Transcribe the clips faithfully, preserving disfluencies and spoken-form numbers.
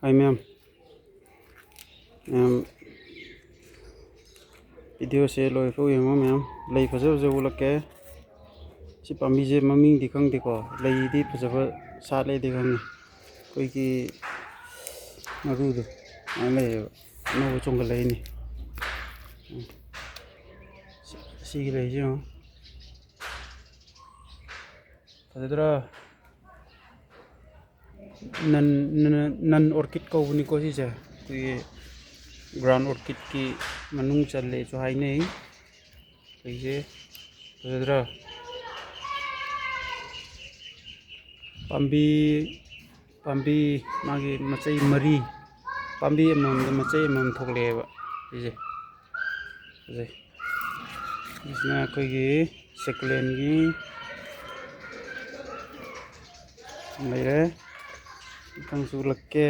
ꯍꯥꯏ ꯃꯌꯥꯝ, ꯃꯌꯥꯝ, ꯚꯤꯗꯤꯑꯣꯁꯦ ꯂꯣꯏꯐꯥꯎ ꯌꯦꯡꯉꯣ ꯃꯌꯥꯝ꯫ ꯂꯩ ꯐꯖ ꯐꯖꯕ ꯎꯠꯂꯛꯀꯦ꯫ ꯁꯤ ꯄꯥꯝꯕꯤꯁꯦ ꯃꯃꯤꯡꯗꯤ ꯈꯪꯗꯦꯀꯣ, ꯂꯩꯗꯤ ꯐꯖꯕ ꯁꯥꯠꯂꯦꯗꯤ ꯈꯪꯉꯤ꯫ ꯑꯩꯈꯣꯏꯒꯤ ꯃꯔꯨꯗꯣ ꯑꯗꯨꯃꯥꯏꯅ ꯂꯩꯌꯦꯕ, ꯑꯅꯧꯕ ꯆꯣꯡꯈꯠꯂꯛꯏꯅꯤ꯫ ꯁꯤ-, ꯁꯤꯒꯤ ꯂꯩꯁꯦ ꯌꯦꯡꯉꯣ, ꯐꯖꯗ꯭ꯔꯥ? ꯅꯟ, ꯅꯟ, ꯅꯟ ꯑꯣꯔꯀꯤꯠ ꯀꯧꯕꯅꯤꯀꯣ ꯁꯤꯁꯦ꯫ ꯑꯩꯈꯣꯏꯒꯤ ꯒ꯭ꯔꯥꯎꯟ ꯑꯣꯔꯀꯤꯠꯀꯤ ꯃꯅꯨꯡ ꯆꯜꯂꯦꯁꯨ ꯍꯥꯏꯅꯩ꯫ ꯂꯩꯁꯦ ꯐꯖꯗ꯭ꯔꯥ? ꯄꯥꯝꯕꯤ, ꯄꯥꯝꯕꯤ ꯃꯥꯒꯤ ꯃꯆꯩ ꯃꯔꯤ, ꯄꯥꯝꯕꯤ ꯑꯃꯃꯝꯗ ꯃꯆꯩ ꯑꯃꯃꯝ ꯊꯣꯛꯂꯛꯑꯦꯕ꯫ ꯁꯤꯁꯦ ꯐꯖꯩ꯫ ꯁꯤꯁꯤꯅ ꯑꯩꯈꯣꯏꯒꯤ ꯁꯦꯀꯨꯂꯦꯟꯒꯤ ꯂꯩꯔꯦ꯫ ꯃꯊꯪꯁꯨ ꯎꯠꯂꯛꯀꯦ꯫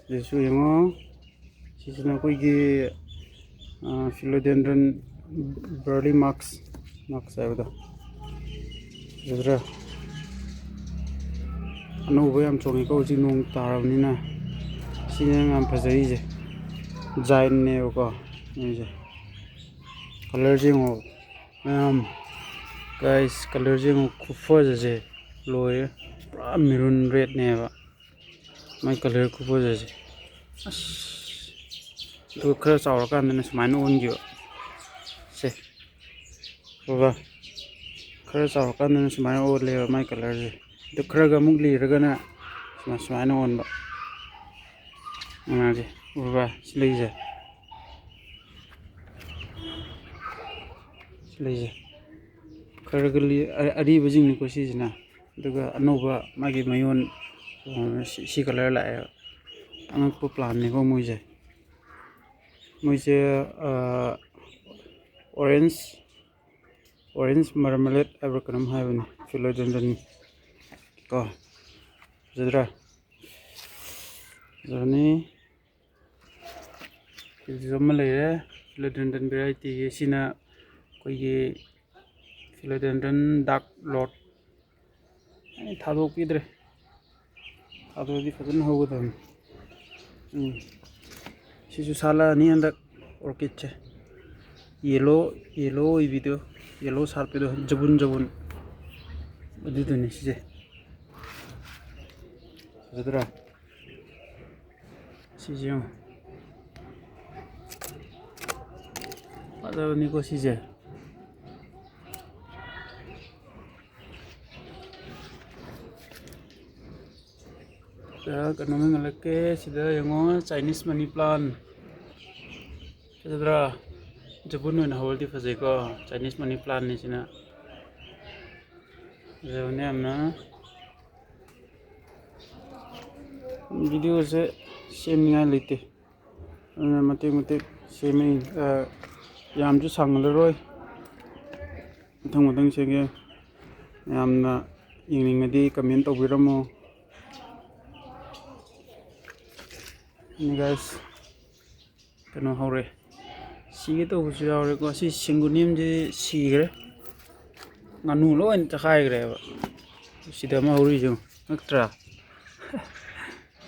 ꯁꯤꯁꯨ ꯌꯦꯡꯉꯣ꯫ ꯁꯤꯁꯤꯅ ꯑꯩꯈꯣꯏꯒꯤ, ꯑ, philodendron burley marx, marx ꯍꯥꯏꯕꯗꯣ꯫ ꯐꯖꯗ꯭ꯔꯥ? ꯑꯅꯧꯕ ꯌꯥꯝ ꯆꯣꯡꯉꯦꯀꯣ ꯍꯧꯖꯤꯛ ꯅꯣꯡ ꯇꯥꯔꯕꯅꯤꯅ꯫ ꯁꯤꯅ ꯌꯥꯝ ꯐꯖꯔꯤꯁꯦ꯫ Giantꯅꯦꯕꯀꯣ ꯃꯣꯏꯁꯦ꯫ Colourꯁꯦ ꯌꯦꯡꯉꯣ ꯃꯌꯥꯝ꯫ Guys, colourꯁꯦ ꯌꯦꯡꯉꯣ, ꯈꯨꯐꯖꯁꯦ ꯂꯣꯏꯔꯦ꯫ ꯄꯨꯔꯥ maroon redꯅꯦꯕ꯫ ꯃꯥꯏ colour ꯈꯨꯐꯖꯁꯦ꯫ ꯑꯁ꯫ ꯑꯗꯨꯒ ꯈꯔ ꯆꯥꯎꯔꯀꯥꯟꯗꯅ ꯁꯨꯃꯥꯏꯅ ꯑꯣꯟꯈꯤꯕ꯫ ꯁꯦ꯫ ꯎꯕ꯭ꯔꯥ? ꯈꯔ ꯆꯥꯎꯔꯀꯥꯟꯗꯅ ꯁꯨꯃꯥꯏꯅ ꯑꯣꯜꯂꯦꯕ ꯃꯥꯏ colourꯁꯦ꯫ ꯑꯗꯨ ꯈꯔꯒ ꯑꯃꯨꯛ ꯂꯤꯔꯒꯅ ꯁꯨꯃꯥꯏ-, ꯁꯨꯃꯥꯏꯅ ꯑꯣꯟꯕ꯫ ꯃꯥꯁꯦ꯫ ꯎꯕ꯭ꯔꯥ? ꯁꯤ ꯂꯩꯁꯦ꯫ ꯁꯤ ꯂꯩꯁꯦ꯫ ꯈꯔꯒ ꯂꯤ-, ꯑ-, ꯑꯔꯤꯕꯁꯤꯡꯅꯤꯀꯣ ꯁꯤꯁꯤꯅ꯫ ꯑꯗꯨꯒ ꯑꯅꯧꯕ ꯃꯥꯒꯤ ꯃꯌꯣꯟ, ꯑ, ꯁꯤ, ꯁꯤ colour ꯂꯥꯛꯑꯦꯕ꯫ ꯑꯉꯛꯄ plantꯅꯤꯀꯣ ꯃꯣꯏꯁꯦ꯫ ꯃꯣꯏꯁꯦ, ꯑ, orange, orange marmalade ꯍꯥꯏꯕ꯭ꯔꯥ ꯀꯩꯅꯣꯝ ꯍꯥꯏꯕꯅꯤ, philodendron ꯀꯣ꯫ ꯐꯖꯗ꯭ꯔꯥ? ꯐꯖꯕꯅꯤ꯫ ꯁꯤꯗꯁꯨ ꯑꯃ ꯂꯩꯔꯦ, philodendron variety ꯒꯤ꯫ ꯁꯤꯅ ꯑꯩꯈꯣꯏꯒꯤ philodendron dark lord꯫ ꯑꯩ ꯊꯥꯗꯣꯛꯄꯤꯗ꯭ꯔꯦ꯫ ꯊꯥꯗꯣꯛꯑꯗꯤ ꯐꯖꯅ ꯍꯧꯒꯗꯕꯅꯤ꯫ ꯎꯝ꯫ ꯁꯤꯁꯨ ꯁꯥꯠꯂꯛꯑꯅꯤ ꯍꯟꯗꯛ orchid ꯁꯦ꯫ Yellow, yellow ꯑꯣꯏꯕꯤꯗꯣ, yellow ꯁꯥꯠꯄꯤꯗꯣ, ꯖꯕꯨꯟ ꯖꯕꯨꯟ꯫ ꯑꯗꯨꯗꯨꯅꯤ ꯁꯤꯁꯦ꯫ ꯐꯖꯗ꯭ꯔꯥ? ꯁꯤꯁꯦ ꯌꯦꯡꯉꯣ꯫ ꯐꯖꯕꯅꯤꯀꯣ ꯁꯤꯁꯦ꯫ ꯁꯤꯗ ꯀꯩꯅꯣꯝ ꯍꯦꯟꯒꯠꯂꯛꯀꯦ꯫ ꯁꯤꯗ ꯌꯦꯡꯉꯣ, Chinese money plant꯫ ꯐꯖꯗ꯭ꯔꯥ? ꯖꯕꯨꯟ ꯑꯣꯏꯅ ꯍꯧꯔꯗꯤ ꯐꯖꯩꯀꯣ꯫ Chinese money plant ꯅꯤ ꯁꯤꯅ꯫ ꯐꯖꯕꯅꯦ ꯌꯥꯝꯅ꯫ Video ꯁꯦ ꯁꯦꯝꯅꯤꯡꯉꯥꯏ ꯂꯩꯇꯦ꯫ ꯑꯗꯨꯅ ꯃꯇꯦꯛ ꯃꯇꯦꯛ ꯁꯦꯝꯃꯤ꯫ ꯑ, ꯌꯥꯝꯁꯨ ꯁꯥꯡꯍꯜꯂꯔꯣꯏ꯫ ꯃꯊꯪ ꯃꯊꯪ ꯁꯦꯝꯒꯦ꯫ ꯃꯌꯥꯝꯅ ꯌꯦꯡꯅꯤꯡꯉꯗꯤ comment ꯇꯧꯕꯤꯔꯝꯃꯣ꯫ ꯑꯗꯨꯅꯤ guys, ꯀꯩꯅꯣ ꯍꯧꯔꯦ꯫ ꯁꯤꯒꯦ ꯇꯧꯕꯁꯨ ꯌꯥꯎꯔꯦꯀꯣ꯫ ꯁꯤ ꯁꯤꯡꯒꯨꯅꯤꯝꯁꯤ ꯁꯤꯈ꯭ꯔꯦ꯫ ꯉꯥꯅꯨ ꯂꯣꯏꯅ ꯆꯈꯥꯏꯈ꯭ꯔꯦꯕ꯫ ꯁꯤꯗ ꯑꯃ ꯍꯧꯔꯤꯁꯦ ꯌꯦꯡꯉꯨ꯫ ꯉꯛꯇ꯭ꯔꯥ?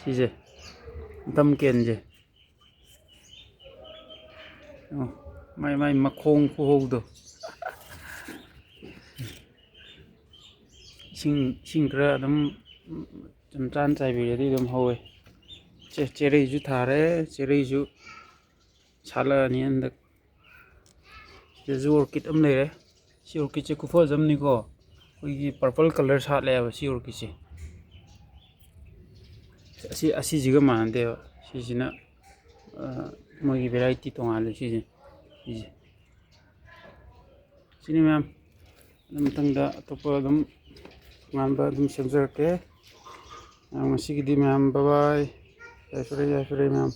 ꯁꯤꯁꯦ꯫ ꯗꯝꯀꯦꯟꯁꯦ꯫ ꯑꯣ, ꯃꯥꯏ, ꯃꯥꯏ ꯃꯈꯣꯡ ꯈꯨꯍꯧꯗꯣ꯫ ꯏꯁꯤꯡ, ꯏꯁꯤꯡ ꯈꯔ ꯑꯗꯨꯝ ꯆꯝꯆꯥꯟ ꯆꯥꯏꯕꯤꯔꯗꯤ ꯑꯗꯨꯝ ꯍꯧꯋꯦ꯫ ꯆꯦ-, ꯆꯦꯔꯩꯁꯨ ꯊꯥꯔꯦ, ꯆꯦꯔꯩꯁꯨ ꯁꯥꯠꯂꯛꯑꯅꯤ ꯍꯟꯗꯛ꯫ ꯁꯤꯗꯁꯨ orchid ꯑꯃ ꯂꯩꯔꯦ꯫ ꯁꯤ orchid ꯁꯦ ꯈꯨꯐꯖ ꯑꯃꯅꯤꯀꯣ꯫ ꯑꯩꯈꯣꯏꯒꯤ purple colour ꯁꯥꯠꯂꯦꯕ ꯁꯤ orchid ꯁꯦ꯫ ꯑꯁꯤ, ꯑꯁꯤꯁꯤꯒ ꯃꯥꯟꯅꯗꯦꯕ꯫ ꯁꯤꯁꯤꯅ, ꯑ, ꯃꯣꯏꯒꯤ variety ꯇꯣꯉꯥꯜꯂꯦ ꯁꯤꯁꯦ꯫ ꯁꯤꯁꯦ꯫ ꯁꯤꯅꯤ ꯃꯌꯥꯝ꯫ ꯑꯗꯨ ꯃꯊꯪꯗ ꯑꯇꯣꯞꯄ ꯑꯗꯨꯝ ꯇꯣꯉꯥꯟꯕ ꯑꯗꯨꯝ ꯁꯦꯝꯖꯔꯛꯀꯦ꯫ ꯃꯌꯥꯝ ꯉꯁꯤꯒꯤꯗꯤ ꯃꯌꯥꯝ bye bye꯫ ꯌꯥꯏꯐꯔꯦ, ꯌꯥꯏꯐꯔꯦ ꯃꯌꯥꯝ꯫